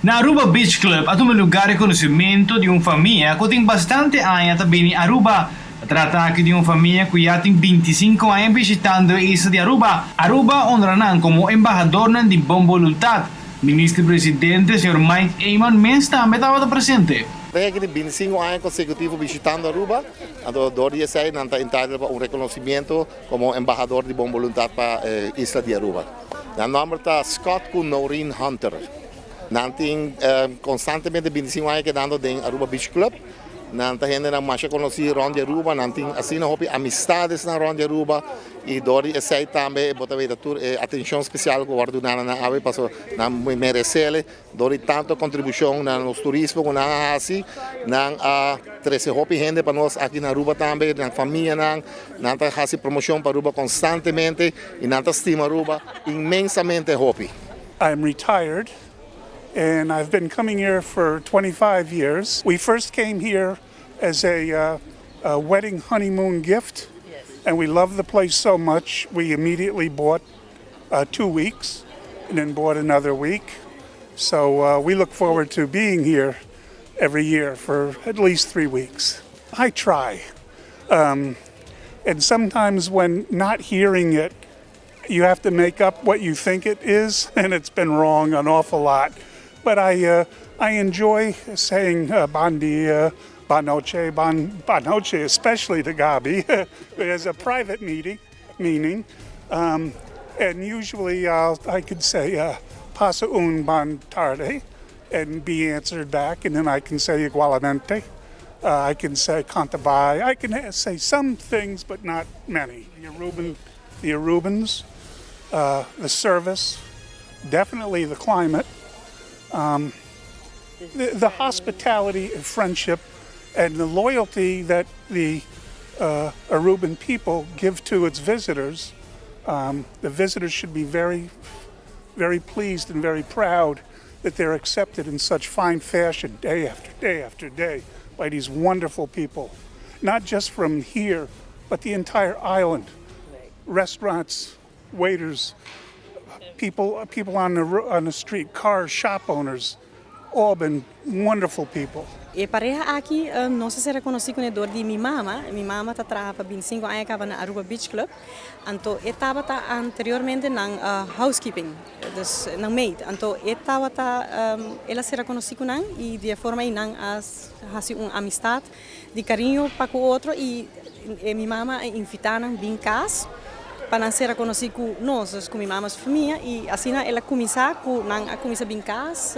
Na Aruba Beach Club a tuma lugar reconocimento di un famia cu tin bastante aña ta bini Aruba. Ta trata aki di un famia cu ya tin 25 aña bishitando e isla di Aruba. Aruba a honra nan como embahadornan di bon boluntad. Minister Presidente, señor Mike Eman mes tambe tabata presente. Pareha aki tin 25 aña consecutivo bishitando Aruba, anto door di esey nan ta entitled pa un reconocimiento como embahador di bon boluntad pa e isla di Aruba. Nan nomber ta Scott cu Noreen Hunter. Nan tin constantemente 25 aña kedando den Aruba Beach Club. Nan ta hendenan masha conoci rond di Aruba, nan tin asina hopi amistadesnan rond di Aruba y door di esey tambe bo ta weta tur e atencion special cu wordo duna nan awe paso nan merece door di tanto contribucion na nos turismo cu nan a haci. Nan a trece hopi hende pa nos aki na Aruba tambe, nan famianan, nan ta haci promocion pa Aruba constantemente y nan ta stima Aruba inmensamente hopi. I'm retired and I've been coming here for 25 years. We first came here as a wedding honeymoon gift, and we loved the place so much we immediately bought 2 weeks and then bought another week. So we look forward to being here every year for at least 3 weeks. I try. And sometimes when not hearing it, you have to make up what you think it is, and it's been wrong an awful lot. But I enjoy saying bon dia, bon noche, bon noche, especially to Gabi, as a private meeting, meaning. And usually I could say pasa un bon tarde and be answered back, and then I can say igualmente. I can say con ta bay. I can say some things, but not many. The Arubans, the service, definitely the climate, the hospitality and friendship, and the loyalty that the Aruban people give to its visitors. The visitors should be very, very pleased and very proud that they're accepted in such fine fashion day after day after day by these wonderful people, not just from here, but the entire island. Restaurants, waiters, people on the street, cars, shop owners, all been wonderful people. E pareha aki, nos a sera conoci cu dor di mi mama. Mi mama ta traha pa 25 aña caba na Aruba Beach Club. Anto e tabata anteriormente nan housekeeping, dus nan maid. Anto e tabata el a sera conoci cu nan y di forma ey nan a haci un amistad di cariño pa cu otro y mi mama a invita nan bin cas pa nan sera conoci cu nos, dus cu mi mama su famia y asina el a cuminsa cu nan a cuminsa bin cas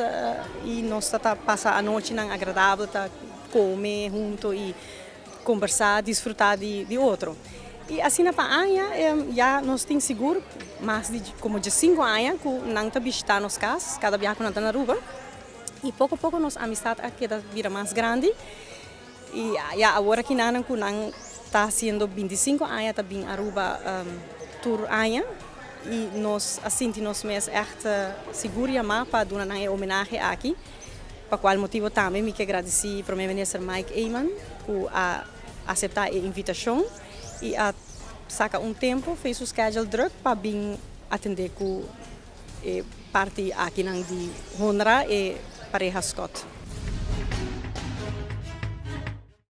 y nos ta pasa anochinan agradabel, ta come hunto y combersa, disfruta di otro. Y asina pa aña, ya nos tin sigur mas di como di 5 aña cu nan ta bishita nos cas, cada biaha cu nan ta na Aruba. Y poco poco nos amistad a keda bira mas grandi. Y ya awor aki nan cu nan ta haciendo 25 aña ta bin Aruba tur aña y nos a sinti nos mes echt sigur yama pa duna nan homenahe aki, pa cual motibo tambe mi kier gradici Prome Minister Mike Eman cu a acepta e invitacion y a saca un tempo, for di su schedule druk pa bin atende cu e parti aki nan di honra e pareha Scott.